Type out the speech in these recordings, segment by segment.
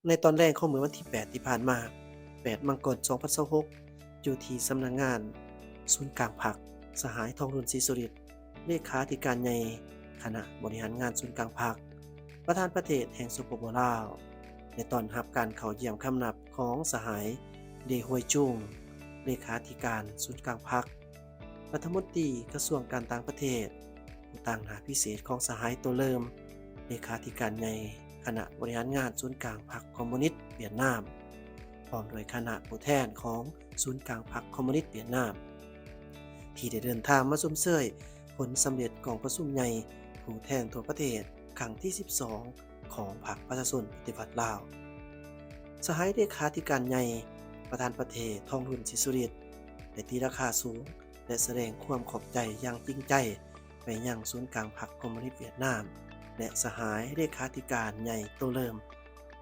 ໃນຕອນແລງຂອງມື້ວັນທີແປດທີ່ຜ່ານມາ, ແປດມັງກອນ ສອງພັນຊາວຫົກ, ຢູ່ທີ່ສຳນັກງານສູນກາງພັກ, ສະຫາຍ ທອງລຸນ ສີສຸລິດ, ເລຂາທິການໃຫຍ່ຄະນະບໍລິຫານງານສູນກາງພັກ, ປະທານປະເທດແຫ່ງ ສປປ ລາວ ໄດ້ຕ້ອນຮັບການເຂົ້າຢ້ຽມຄຳນັບຂອງສະຫາຍ ເດ ຮວຍຈຸງ ເລຂາທິການສູນກາງພັກ, ລັດຖະມົນຕີກະຊວງການຕ່າງປະເທດ, ຜູ້ຕາງໜ້າພິເສດຂອງສະຫາຍ ໂຕເລີມ ເລຂາທິການໃຫຍ່ຄະນະບໍລິຫານງານສູນກາງພັກຄອມມູນິດຫວຽດນາມ, ພ້ອມດ້ວຍຄະນະຜູ້ແທນຂອງສູນກາງພັກຄອມມູນິດຫວຽດນາມ ທີ່ໄດ້ເດີນທາງມາຊົມເຊີຍຜົນສຳເລັດກອງປະຊຸມໃຫຍ່ຜູ້ແທນທົ່ວປະເທດຄັ້ງທີສິບສອງ ຂອງພັກປະຊາຊົນປະຕິວັດລາວ. ສະຫາຍເລຂາທິການໃຫຍ່ ປະທານປະເທດ ທອງລຸນ ສີສຸລິດ ໄດ້ຕີລາຄາສູງ ແລະ ສະແດງຄວາມຂອບໃຈຢ່າງຈິງໃຈໄປຍັງສູນກາງພັກຄອມມູນິດຫວຽດນາມ ແລະ ສະຫາຍເລຂາທິການໃຫຍ່ ໂຕເລີມ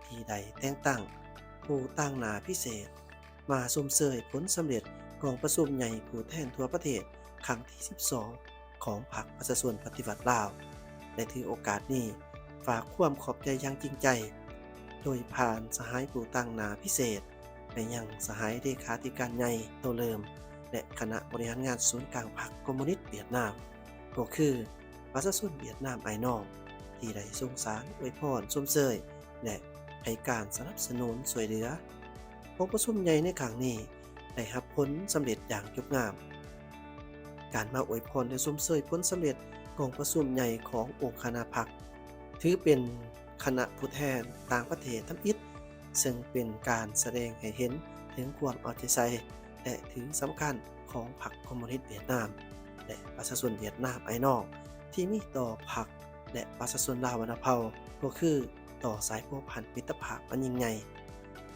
ທີ່ໄດ້ແຕ່ງຕັ້ງຜູ້ຕາງໜ້າພິເສດ ມາຊົມເຊີຍຜົນສຳເລັດກອງປະຊຸມໃຫຍ່ຜູ້ແທນທົ່ວປະເທດຄັ້ງທີສິບສອງ ຂອງພັກປະຊາຊົນປະຕິວັດລາວ ແລະ ຖືໂອກາດນີ້ຝາກຄວາມຂອບໃຈຢ່າງຈິງໃຈ ໂດຍຜ່ານສະຫາຍຜູ້ຕາງໜ້າພິເສດ ໄປຍັງສະຫາຍເລຂາທິການໃຫຍ່ ໂຕເລີມ ແລະ ຄະນະບໍລິຫານງານສູນກາງພັກຄອມມູນິດຫວຽດນາມ ກໍຄືປະຊາຊົນຫວຽດນາມອ້າຍນ້ອງ ທີ່ໄດ້ສົ່ງສານອວຍພອນຊົມເຊີຍ ແລະ ໃຫ້ການສະໜັບສະໜູນຊ່ວຍເຫຼືອ. ກອງປະຊຸມໃຫຍ່ໃນຄັ້ງນີ້ໄດ້ຮັບຜົນສຳເລັດຢ່າງຈົບງາມ. ການມາອວຍພອນ ແລະ ຊົມເຊີຍຜົນສຳເລັດກອງປະຊຸມໃຫຍ່ຂອງອົງຄະນະພັກ ຖືເປັນຄະນະຜູ້ແທນຕ່າງປະເທດທຳອິດ, ເຊິ່ງເປັນການສະແດງໃຫ້ເຫັນເຖິງຄວາມເອົາໃຈໃສ່ ແລະ ຖືສຳຄັນຂອງພັກຄອມມູນິດຫວຽດນາມ ແລະ ປະຊາຊົນຫວຽດນາມອ້າຍນ້ອງ ທີ່ມີຕໍ່ພັກ ແລະ ປະຊາຊົນລາວບັນດາເຜົ່າ ກໍຄືຕໍ່ສາຍພົວພັນມິດຕະພາບອັນຍິ່ງໃຫຍ່,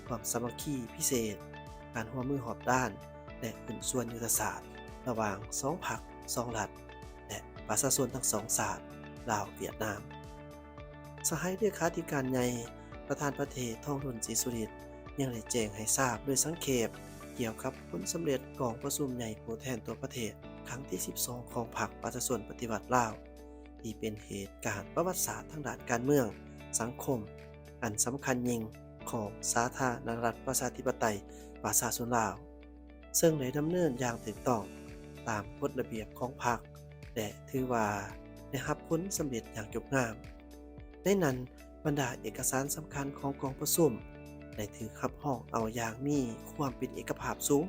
ຄວາມສາມັກຄີພິເສດ, ການຮ່ວມມືຮອບດ້ານ ແລະ ຫຸ້ນສ່ວນຍຸດທະສາດ ລະຫວ່າງສອງພັກ, ສອງລັດ ແລະ ປະຊາຊົນທັງສອງຊາດ ລາວ-ຫວຽດນາມ. ສະຫາຍເລຂາທິການໃຫຍ່ ປະທານປະເທດ ທອງລຸນ ສີສຸລິດ ຍັງໄດ້ແຈ້ງໃຫ້ຊາບໂດຍສັງເຂບ ກ່ຽວກັບຜົນສຳເລັດກອງປະຊຸມໃຫຍ່ຜູ້ແທນທົ່ວປະເທດຄັ້ງທີສິບສອງ ຂອງພັກປະຊາຊົນປະຕິວັດລາວ ທີ່ເປັນເຫດການປະຫວັດສາດທາງດ້ານການເມືອງ, ສັງຄົມ ອັນສຳຄັນຍິ່ງຂອງສາທາລະນະລັດປະຊາທິປະໄຕປະຊາຊົນລາວ, ເຊິ່ງໄດ້ດຳເນີນຢ່າງຖືກຕ້ອງຕາມກົດລະບຽບຂອງພັກ ແລະ ຖືວ່າໄດ້ຮັບຜົນສຳເລັດຢ່າງຈົບງາມ. ໃນນັ້ນ, ບັນດາເອກະສານສຳຄັນຂອງກອງປະຊຸມໄດ້ຖືກຮັບຮອງເອົາຢ່າງມີຄວາມເປັນເອກະພາບສູງ,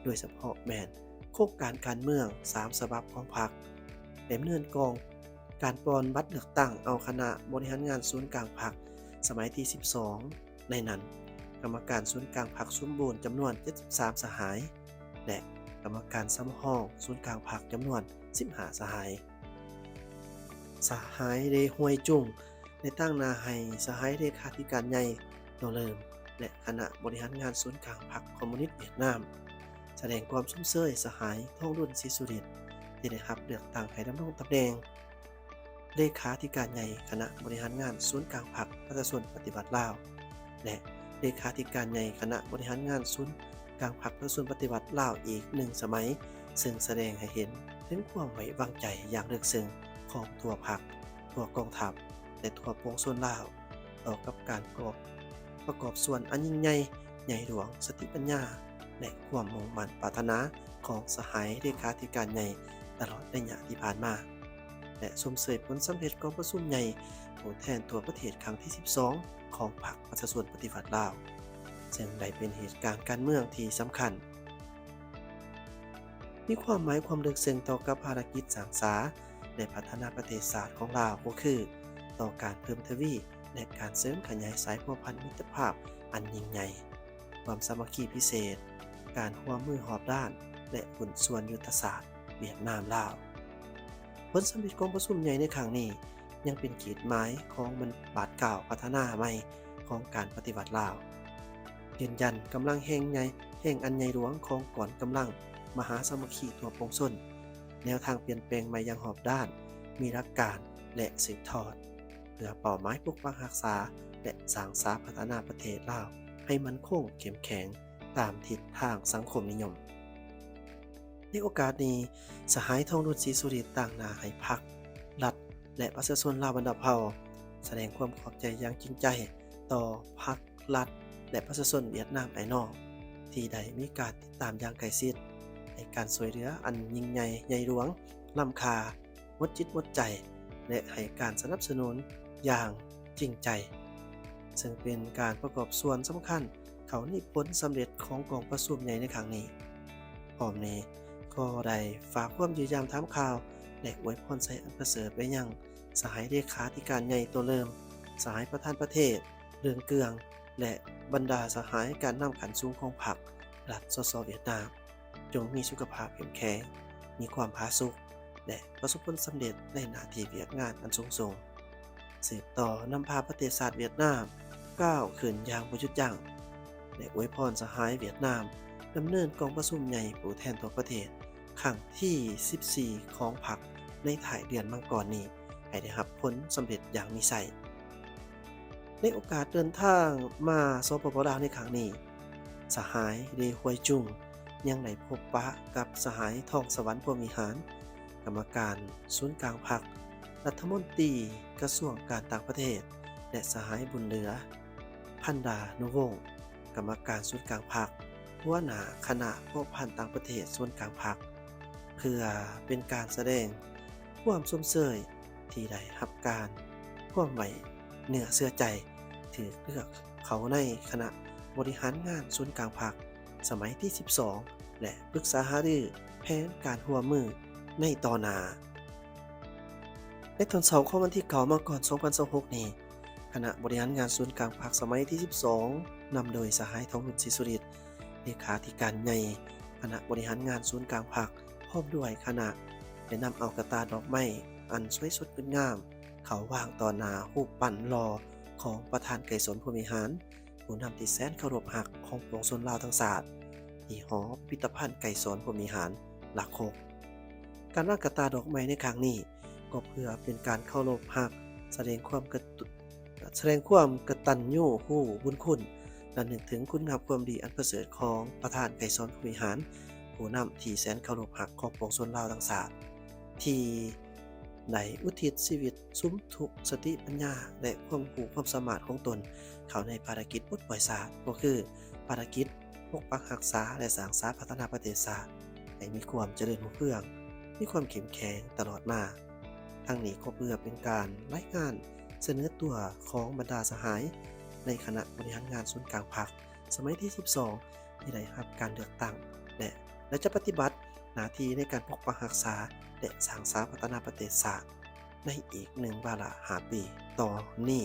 ໂດຍສະເພາະແມ່ນໂຄງການການເມືອງສາມສະບັບຂອງພັກ, ດຳເນີນກອງການປ່ອນບັດເລືອກຕັ້ງເອົາຄະນະບໍລິຫານງານສູນກາງພັກສະໄໝທີສິບສອງ, ໃນນັ້ນ ກຳມະການສູນກາງພັກສົມບູນຈຳນວນເຈັດສິບສາມສະຫາຍ ແລະ ກຳມະການສຳຮອງສູນກາງພັກຈຳນວນສິບຫ້າສະຫາຍ. ສະຫາຍເລ ຮວຍຈຸງ ໄດ້ຕາງໜ້າໃຫ້ສະຫາຍເລຂາທິການໃຫຍ່ ໂຕເລີມ ແລະ ຄະນະບໍລິຫານງານສູນກາງພັກຄອມມູນິດຫວຽດນາມ ສະແດງຄວາມຊົມເຊີຍສະຫາຍ ທອງລຸນ ສີສຸລິດ ທີ່ໄດ້ຮັບເລືອກຕັ້ງໃຫ້ດຳລົງຕຳແໜ່ງ ເລຂາທິການໃຫຍ່ຄະນະບໍລິຫານງານສູນກາງພັກປະຊາຊົນປະຕິວັດລາວ ແລະ ເລຂາທິການໃຫຍ່ຄະນະບໍລິຫານງານສູນກາງພັກປະຊາຊົນປະຕິວັດລາວອີກໜຶ່ງສະໄໝ, ເຊິ່ງສະແດງໃຫ້ເຫັນເຖິງຄວາມໄວ້ວາງໃຈຢ່າງເລິກເຊິ່ງຂອງທົ່ວພັກ, ທົ່ວກອງທັບ ແລະ ທົ່ວປວງຊົນລາວ ຕໍ່ກັບການກອບ ປະກອບສ່ວນອັນຍິ່ງໃຫຍ່, ໃຫຍ່ຫຼວງ, ສະຕິປັນຍາ ແລະ ຄວາມມຸ່ງໝັ້ນປາດຖະໜາຂອງສະຫາຍເລຂາທິການໃຫຍ່ຕະຫຼອດໄລຍະທີ່ຜ່ານມາ ແລະ ຊົມເຊີຍຜົນສຳເລັດກອງປະຊຸມໃຫຍ່ຜູ້ແທນທົ່ວປະເທດຄັ້ງທີສິບສອງ ຂອງພັກປະຊາຊົນປະຕິວັດລາວ, ເຊິ່ງໄດ້ເປັນເຫດການການເມືອງທີ່ສຳຄັນ ມີຄວາມໝາຍຄວາມເລິກເຊິ່ງຕໍ່ກັບພາລະກິດສ້າງສາ ແລະ ພັດທະນາປະເທດຊາດຂອງລາວ ກໍຄືຕໍ່ການເພີ່ມທະວີ ແລະ ການເສີມຂະຫຍາຍສາຍພົວພັນມິດຕະພາບອັນຍິ່ງໃຫຍ່, ຄວາມສາມັກຄີພິເສດ, ການຮ່ວມມືຮອບດ້ານ ແລະ ຫຸ້ນສ່ວນຍຸດທະສາດຫວຽດນາມ-ລາວ. ຜົນສຳເລັດກອງປະຊຸມໃຫຍ່ໃນຄັ້ງນີ້ ຍັງເປັນຂີດໝາຍຂອງບາດກ້າວພັດທະນາໃໝ່ຂອງການປະຕິວັດລາວ, ຢືນຢັນກຳລັງແຮງໃຫຍ່, ແຮງອັນໃຫຍ່ຫຼວງຂອງກອງກຳລັງມະຫາສາມັກຄີທົ່ວປວງຊົນ, ແນວທາງປ່ຽນແປງໃໝ່ຢ່າງຮອບດ້ານ, ມີຫຼັກການ ແລະ ສືບທອດ ເພື່ອເປົ້າໝາຍປົກປັກຮັກສາ ແລະ ສ້າງສາພັດທະນາປະເທດລາວໃຫ້ໝັ້ນຄົງເຂັ້ມແຂງຕາມທິດທາງສັງຄົມນິຍົມ. ໃນໂອກາດນີ້, ສະຫາຍ ທອງລຸນ ສີສຸລິດ ຕາງໜ້າໃຫ້ພັກ, ລັດ ແລະ ປະຊາຊົນລາວບັນດາເຜົ່າ ສະແດງຄວາມຂອບໃຈຢ່າງຈິງໃຈຕໍ່ພັກ, ລັດ ແລະ ປະຊາຊົນຫວຽດນາມອ້າຍນ້ອງ ທີ່ໄດ້ມີການຕິດຕາມຢ່າງໃກ້ຊິດ ໃຫ້ການຊ່ວຍເຫຼືອອັນຍິ່ງໃຫຍ່ໃຫຍ່ຫຼວງ ລ້ຳຄ່າ ໝົດຈິດໝົດໃຈ ແລະ ໃຫ້ການສະໜັບສະໜູນຢ່າງຈິງໃຈ, ເຊິ່ງເປັນການປະກອບສ່ວນສຳຄັນເຂົ້າໃນຜົນສຳເລັດຂອງກອງປະຊຸມໃຫຍ່ໃນຄັ້ງນີ້. ພ້ອມນີ້ກໍໄດ້ຝາກຄວາມຢ້ຽມຢາມຖາມຂ່າວ ແລະ ອວຍພອນໄຊອັນປະເສີດໄປຍັງສະຫາຍເລຂາທິການໃຫຍ່ໂຕເລີ່ມ, ສະຫາຍປະທານປະເທດເລື່ອງເກືອງ ແລະ ບັນດາສະຫາຍການນຳຂັ້ນສູງຂອງພັກ ລັດ ສສ ຫວຽດນາມ ຈົ່ງມີສຸຂະພາບເຂັ້ມແຂງ, ມີຄວາມຜາສຸກ ແລະ ປະສົບຜົນສຳເລັດໃນໜ້າທີ່ວຽກງານອັນສູງສົ່ງ, ສືບຕໍ່ນຳພາປະເທດຊາດຫວຽດນາມກ້າວຂຶ້ນຢ່າງບໍ່ຢຸດຢັ້ງ ແລະ ອວຍພອນສະຫາຍຫວຽດນາມດຳເນີນກອງປະຊຸມໃຫຍ່ຜູ້ແທນທົ່ວປະເທດຄັ້ງທີສິບສີ່ຂອງພັກໃນທ້າຍເດືອນມັງກອນນີ້ ໃຫ້ໄດ້ຮັບຜົນສຳເລັດຢ່າງມີໄຊ. ໃນໂອກາດເດີນທາງມາ ສປປ ລາວ ໃນຄັ້ງນີ້, ສະຫາຍ ເລ ຮວຍຈຸງ ຍັງໄດ້ພົບປະກັບສະຫາຍ ທອງສະຫວັນ ພົມວິຫານ ກຳມະການສູນກາງພັກ, ລັດຖະມົນຕີກະຊວງການຕ່າງປະເທດ ແລະ ສະຫາຍ ບຸນເຫຼືອ ພັນດານຸວົງ ກຳມະການສູນກາງພັກ, ຫົວໜ້າຄະນະພົວພັນຕ່າງປະເທດສູນກາງພັກ ເພື່ອເປັນການສະແດງຄວາມຊົມເຊີຍທີ່ໄດ້ຮັບການຄວາມໄວ້ເນື້ອເຊື່ອໃຈ, ຖືກເລືອກເຂົ້າໃນຄະນະບໍລິຫານງານສູນກາງພັກສະໄໝທີສິບສອງ ແລະ ປຶກສາຫາລືແຜນການຮ່ວມມືໃນຕໍ່ໜ້າ. ໃນຕອນເຊົ້າຂອງວັນທີເກົ້າ ມັງກອນ ສອງພັນຊາວຫົກນີ້, ຄະນະບໍລິຫານງານສູນກາງພັກສະໄໝທີສິບສອງ ນຳໂດຍສະຫາຍ ທອງລຸນ ສີສຸລິດ ເລຂາທິການໃຫຍ່ຄະນະບໍລິຫານງານສູນກາງພັກ ພ້ອມດ້ວຍຄະນະ ໄດ້ນຳເອົາກະຕ່າດອກໄມ້ອັນສວຍສົດງົດງາມ ເຂົ້າວາງຕໍ່ໜ້າຮູບປັ້ນຫຼໍ່ຂອງປະທານໄກສອນ ພົມວິຫານ ຜູ້ນຳທີ່ແສນເຄົາລົບຮັກຂອງປວງຊົນລາວທັງຊາດ ທີ່ຫໍພິພິທະພັນໄກສອນ ພົມວິຫານ ຫຼັກຫົກ. ການວາງກະຕ່າດອກໄມ້ໃນຄັ້ງນີ້ ກໍເພື່ອເປັນການເຄົາລົບຮັກ, ສະແດງຄວາມກະຕຸ ສະແດງຄວາມກະຕັນຍູຮູ້ບຸນຄຸນ ລະນຶກເຖິງຄຸນງາມຄວາມດີອັນປະເສີດຂອງປະທານໄກສອນ ພົມວິຫານ ຜູ້ນຳທີ່ແສນເຄົາລົບຮັກຂອງປວງຊົນລາວທັງຊາດ ທີ່ໄດ້ອຸທິດຊີວິດ ສຸມທຸກສະຕິປັນຍາ ແລະ ຄວາມຮູ້ຄວາມສາມາດຂອງຕົນ ເຂົ້າໃນພາລະກິດປົດປ່ອຍຊາດ, ກໍຄືພາລະກິດປົກປັກຮັກສາ ແລະ ສ້າງສາພັດທະນາປະເທດຊາດ ໃຫ້ມີຄວາມຈະເລີນຮຸ່ງເຮືອງ, ມີຄວາມເຂັ້ມແຂງຕະຫຼອດມາ. ທັງນີ້ກໍເພື່ອເປັນການລາຍງານສະເໜີຕົວຂອງບັນດາສະຫາຍໃນຄະນະບໍລິຫານງານສູນກາງພັກສະໄໝທີສິບສອງ ທີ່ໄດ້ຮັບການເລືອກຕັ້ງ ແລະ ໄດ້ຈະປະຕິບັດໜ້າທີ່ໃນການປົກປັກຮັກສາ ແລະ ສ້າງສາພັດທະນາປະເທດຊາດໃນອີກໜຶ່ງວາລະຫ້າປີຕໍ່ນີ້.